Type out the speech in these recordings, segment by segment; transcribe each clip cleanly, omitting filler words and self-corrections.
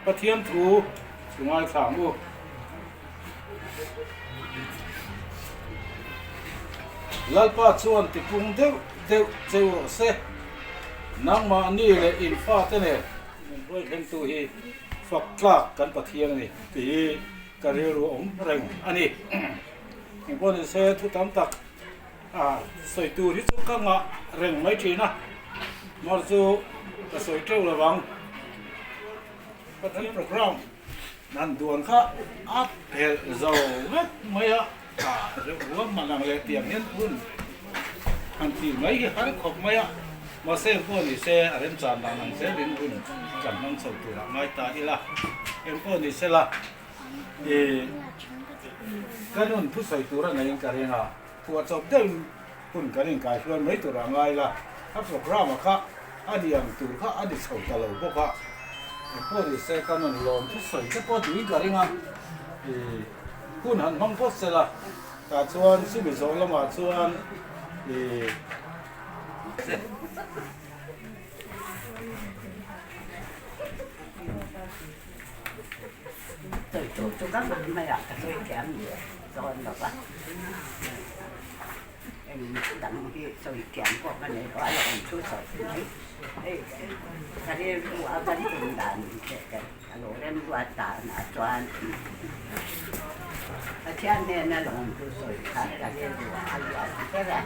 Pathian thu i ngaithla ang u. Lalpa chuan tipung deuh deuh cheu rawh se. Nangmahni leh in fate nen min hruai thlengtu hi fak tlak kan Pathian a ni tih hi ka rilru awm reng a ni. Engpawh ni se thu tam tak a sawi tur hi chu ka ngah reng mai thin a, mar chu ka sawi teuh lo vang. Pathian program nan duan kha a phelh zo vek mai a, a reuh ruam man ang leh tiang hian hun han tih mai hi har khawp mai a, mahse engpawh ni se a remchan dan ang zelin hun kan hmang chho turah ngai ta ila, engpawh ni sela i ka nun thusawi tur a neiin ka ring a, phuahchawp deuhin hun kan inkaihruai mai turah ngai la, a programme-a kha a ni ang tur kha a ni chho ta lo bawk a, engpawh ni se ka nun lawm thusawi te pawh duhin ka ring a, i hun han hmang phawt se la, tah chuan chumi zawh lamah chuan i. Sawi tur chu ka hman mai a, ka sawi thiam dawn lo va, eng dang hi sawi thiam pawh ka nei lo a, a awm thu sawi mai. Hei ka rilru a kan tum dan leh ka lo remruat danah chuan Pathian hnena lawmthu sawi kha ka rilru a lian ber a,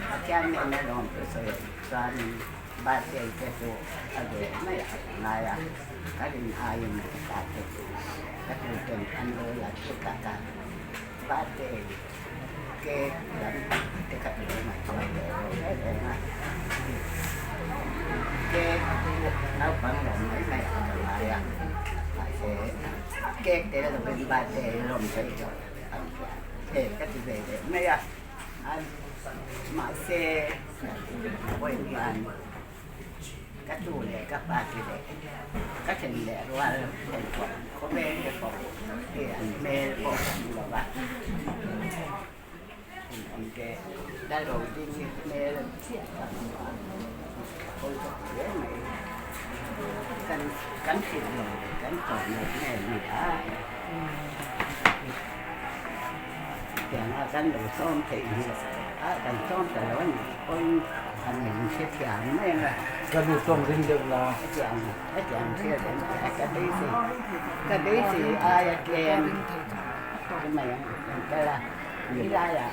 Pathian hnena lawmthu sawi chuanin Birthday te chu a ve mai a ngai a, ka rin aiin ka ta te chu ka tuten an lo la thut a ka birthday cake lam te kha i lo ngaihtuah leh lo reng reng a, cake chu naupang lawm mai mai a ka ngai a, mahse cake tel lovin birthday lawm thei tawh ang che ka ti ve leh mai a. Mahse, vawi hian ka tu leh ka pa te leh ka then leh rual then pawh khawvel te pawh hi an hmel pawh ka hmu lo va. Thenawm te Lalro ding hi hmel chiah ka hmu a, ka hawi ka ti hle mai. Kan kan hrilh lo leh kan chawm lo hmel ni a. Tianga kan lo sawm theih hi a kan sawm ta lo a nih pawhin an min hrethiam mai ang a. Ka nu tawng ring deuh la. Hetiang hetiang thil an ti a ka beisei ka beisei aia tlem ti mai ang an kal a helaiah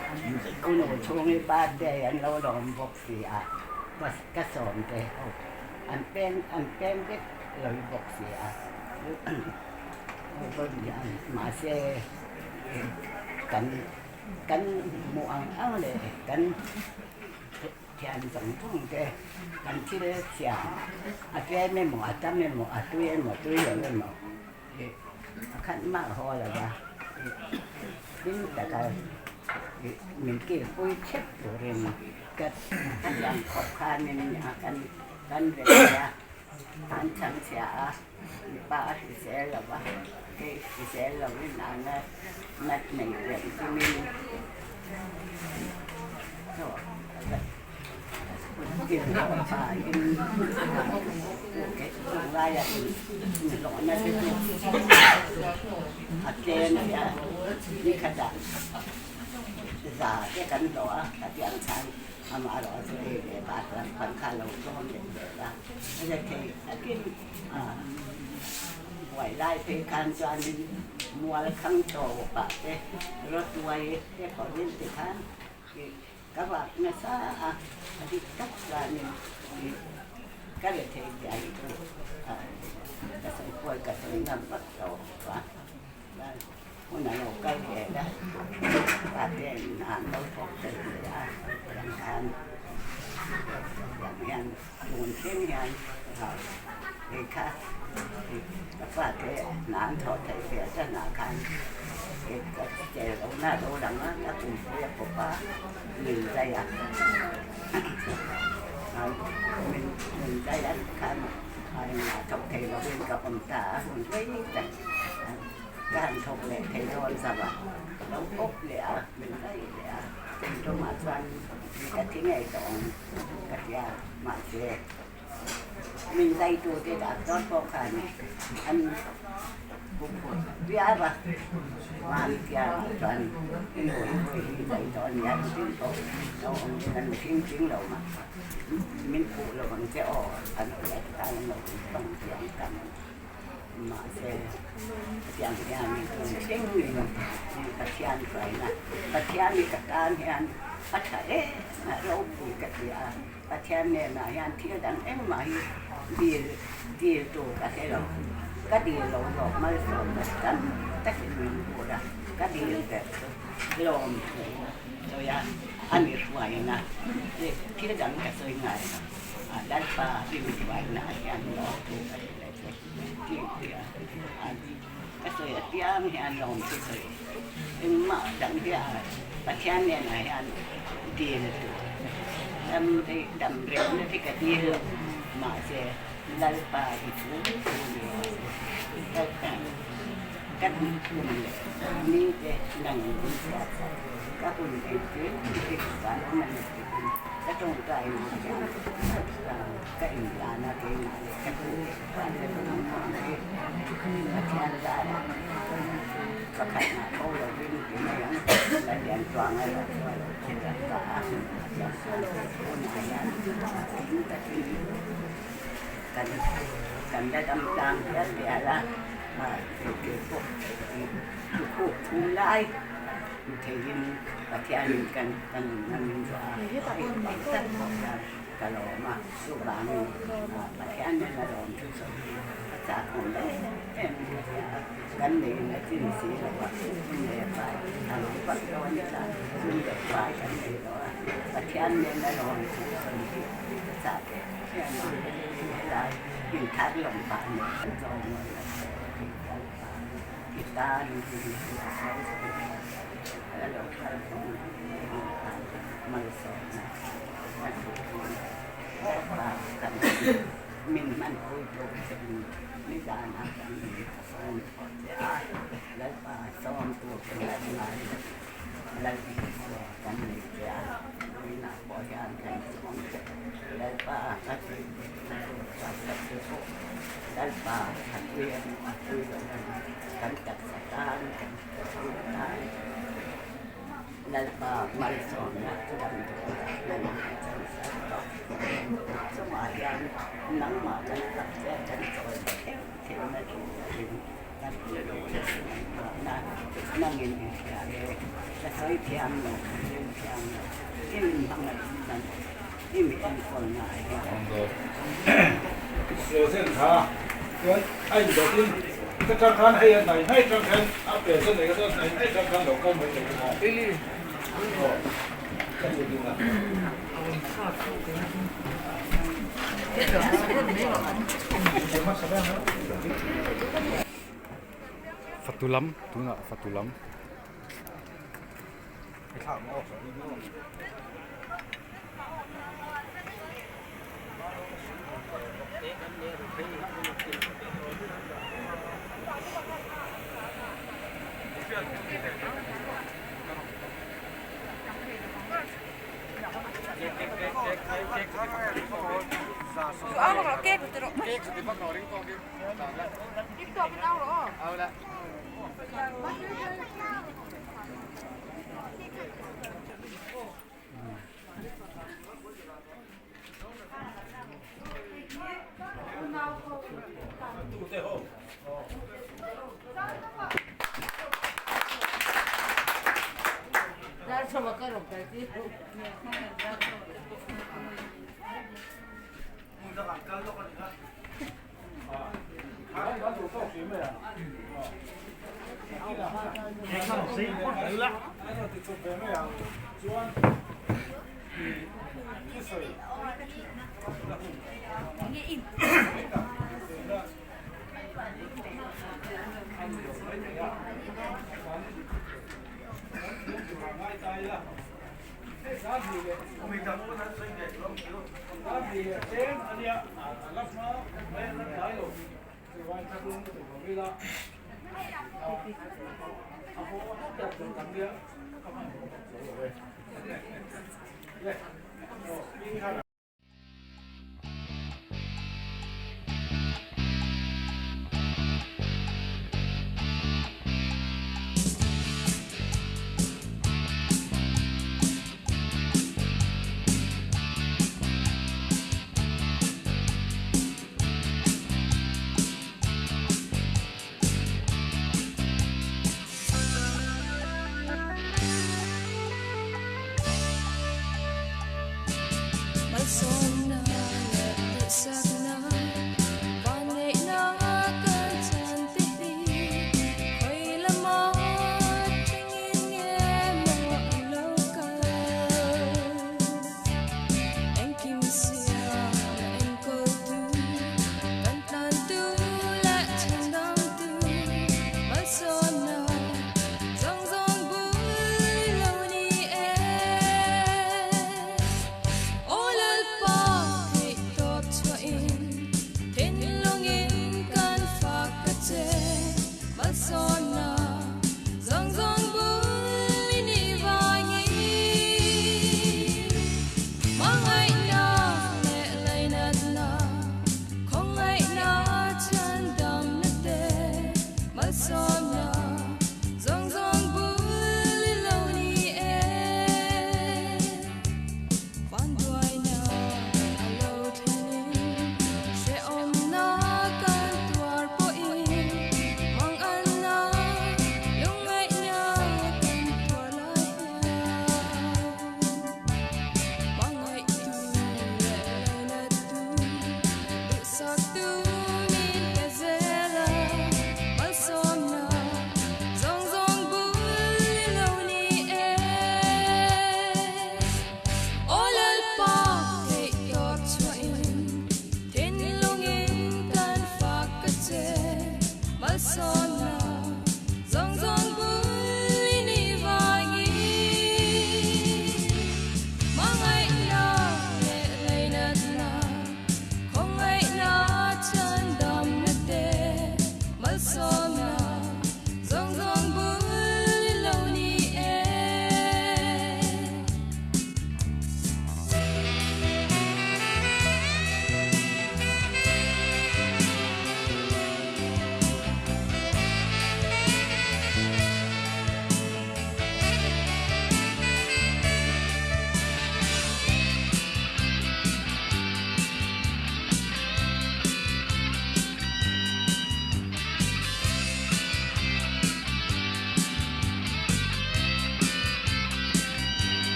u nu chhungi birthday an lo lawm bawk si a ka sawm te ho an peng an peng vek lo bawk si a. Mahse kan kan hmuh ang ang leh kan thian zawng zawng te kan thil siam a tlem emaw a tam emaw a tui emaw tui lo emaw ih a khat mah haw lo va ih hlim taka ih min kilpui theuh turin ka ka siam khawp khanin kan kan ve a an chhangchhia a. Mipa a hrisel lo va, kei hrisel lo in a na nat nei reng chungin chaw kut hlawh pahin tunlaia inhlawhna te chu a tlem sia nikhatah za te kan hlawh a, khatiang khan amaherawhchu chu ei ve bak lampang kha a lo tlawm leh zel a, a la thei takin. Buai lai phei khan chuanin mual khang tawpah te rawtuai te pawhin tikhan ih ka vak nasa a, a dik tak chuanin ih ka re thei zia hi chu ka sawi pawi ka sawi ngam vak lo a, chuan hun a lo kal zel a, pa te an lo thawk tel ve a, tiang khan tiang hian. Tun thleng hian hei kha ka fate hna an thawh theih ve danah khan ka tel lohna a lo lang a, ka pumpui a pawp a, min zai a, min zai a khan hna thawk thei lovin ka awm ta a, hun rei tak ka han thawk leh thei dawn zauh a, lo pawp leh a, min zai leh a, tumah chuan ka thi ngei tawh ang. Ka tia, mahse Min zaitute doctor pawh khan an huphurh viau a, Vantiangah chuan i nu hi vawi hi zai tawh a nia engtin pawh lo awm in an mihring tling lo mah min phuh lo ang che aw an ti a tikhan an lo bang chiang tam mahse hetiang hian tun thleng in Pathian hruaina Pathian i ka tan hian a tha em a ropui ka ti a. Pathian hnenah hian thil dang engmah hi dil dil tur ka hre lo. Ka dil lo zawk malsawmna tam takin min bur a, ka dil ber chu lawm thu sawi a, a mi hruaina thil dang ka sawi ngai lo. Lalpa i mi hruaina ah hian lawm thu ka hrilh a che tih hi a ka sawi apiang hian lawm thu sawi engmah dang hi a Pathian hnenah hian dil tur dam rei dam rengna hi ka dil lo mahse Lalpa i thu thu ni rawh se Lalpa ka kum leh ni te nang min chhiat sak ka hun engkim hi ka lawm a ni tiin ka tawngtai na hian ka inlan a keimah leh ka tu leh fa te lawm ang hi Pathian zarah Pakhatna tho lovin ti mai ang, Lalian chuang erawh chu a lo thi tak ta a, tunah hian tling takin kan kan la dam tlang dial dial a, kei pawh thukuk thum lai hmu theiin Pathianin kan ka nunna min zuah a, hei tak tak pawh hian ka lawm a, chuvangin Pathian hian a lawm thu sawi hi a chak awm em em in ka hria a. Kan neiin a chin si lo a, sum leh fai a lo vak lo a ni ta, sum leh fai kan nei lo a, Pathian nen a rawn thu sawi hi ka chah teh em a, helai inthar lawm pah nen kan zawng ngawt lo tih kal pah i tan hi a sawi sawi a lo kal fo mai malsawmna a duh lalpa kan min hmanpui tur che in nizanah kan in. Sawm thawh che a, Lalpa sawm tur che ngai ngai lo, Lal Isua kan nei che a, tuinah pawh hian kan sawm che, Lalpa ka tui na tur chuan ka ti pawh, Lalpa a tui emaw a tui lo emaw kan taksa tan kan tui tan. Lalpa malsawmna damdawi nan a chan sak tawh. Chungah hian nangmah kan tak che kan chawi theuh theuhna turin kan na nangin i hria e. Ka sawi thiam lo, ka hril thiam lo, i min hmangaih nan i mi enkawlna ah hian. Rosen kha chuan a indawtin ka tang khan hei a hnai hnai tang khan a pe chu nei ka chuan hnai hnai tang khan lo kal mai thei bawk a. Aw ka duh ding a. Fatu lam tunah fatu lam.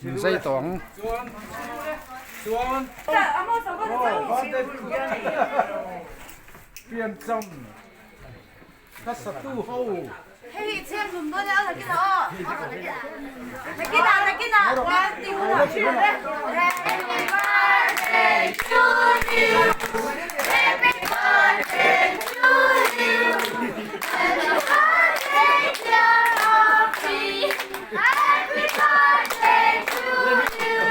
Le dây toòng tiền chồng các satu hâu Happy birthday to you. Happy birthday to you. Happy birthday dear Rocky. Happy birthday to you.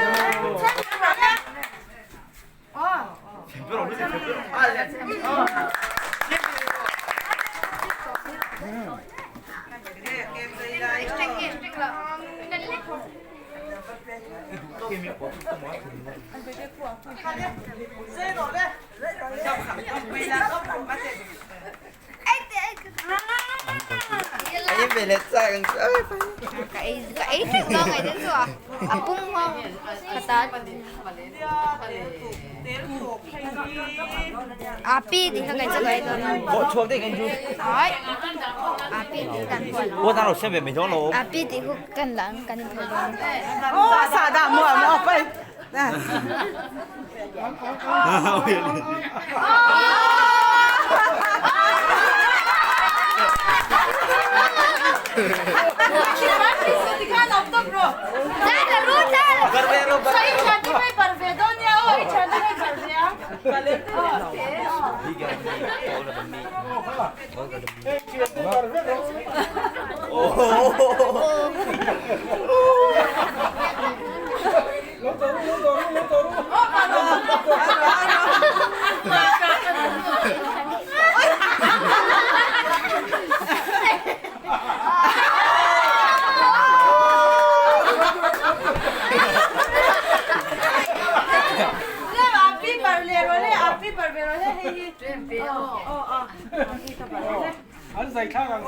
An zai thlak ang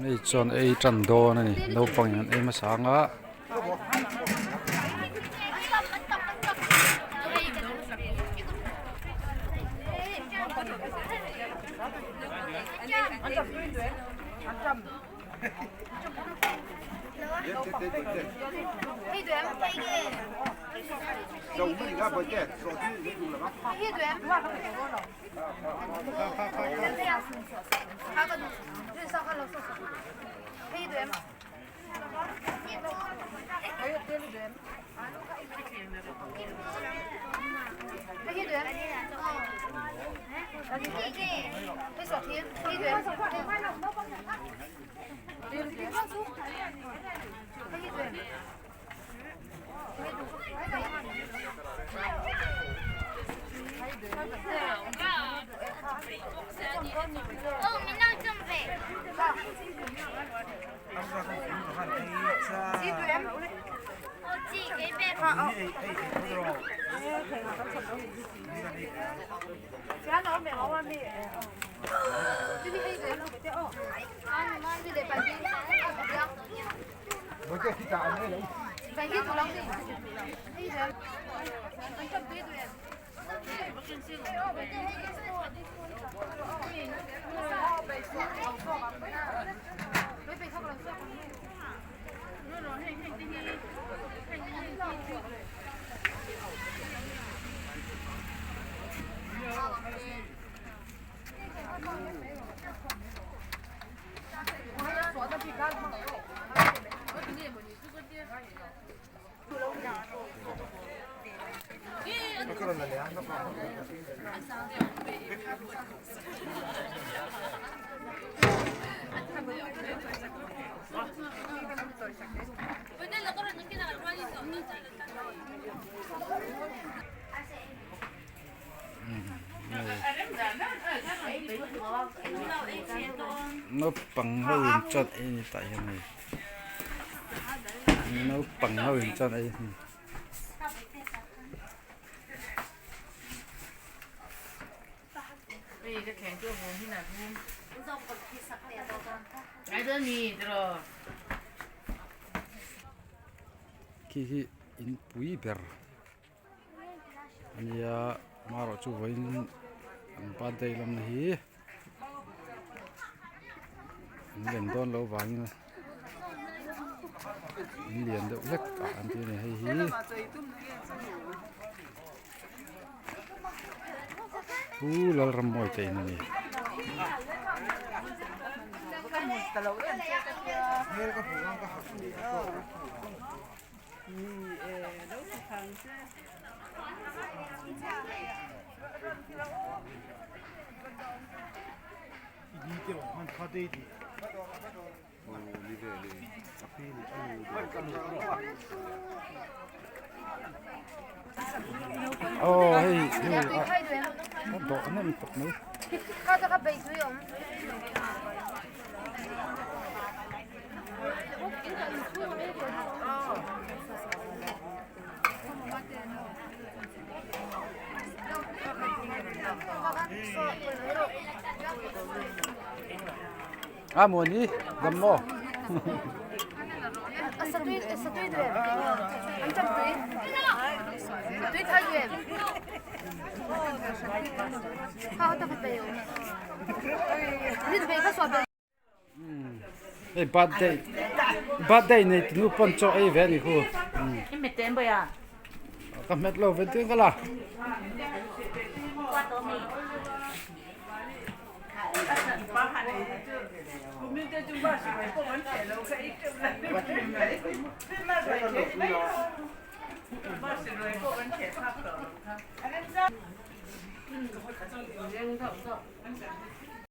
Hei chuan ei tan dawn a ni naupang in an ei hmasa ang a. Naupang ho in chuan ei a ni tah hian hei naupang ho in chuan ei a ni. Khi hi in pui ber a nia amaherawhchu vawiin an birthday lam na hi an len dawn loh vangin in lian deuh hlek ah an ti a ni hei hi. Pu Lalrammawi te in a ni. Aw hei hei a dawh nem khawp mai. A muani dam maw? Hei birthday birthday nei tunu pawn chaw ei ve a ni khu. Ka hmet lo ve tir ka la.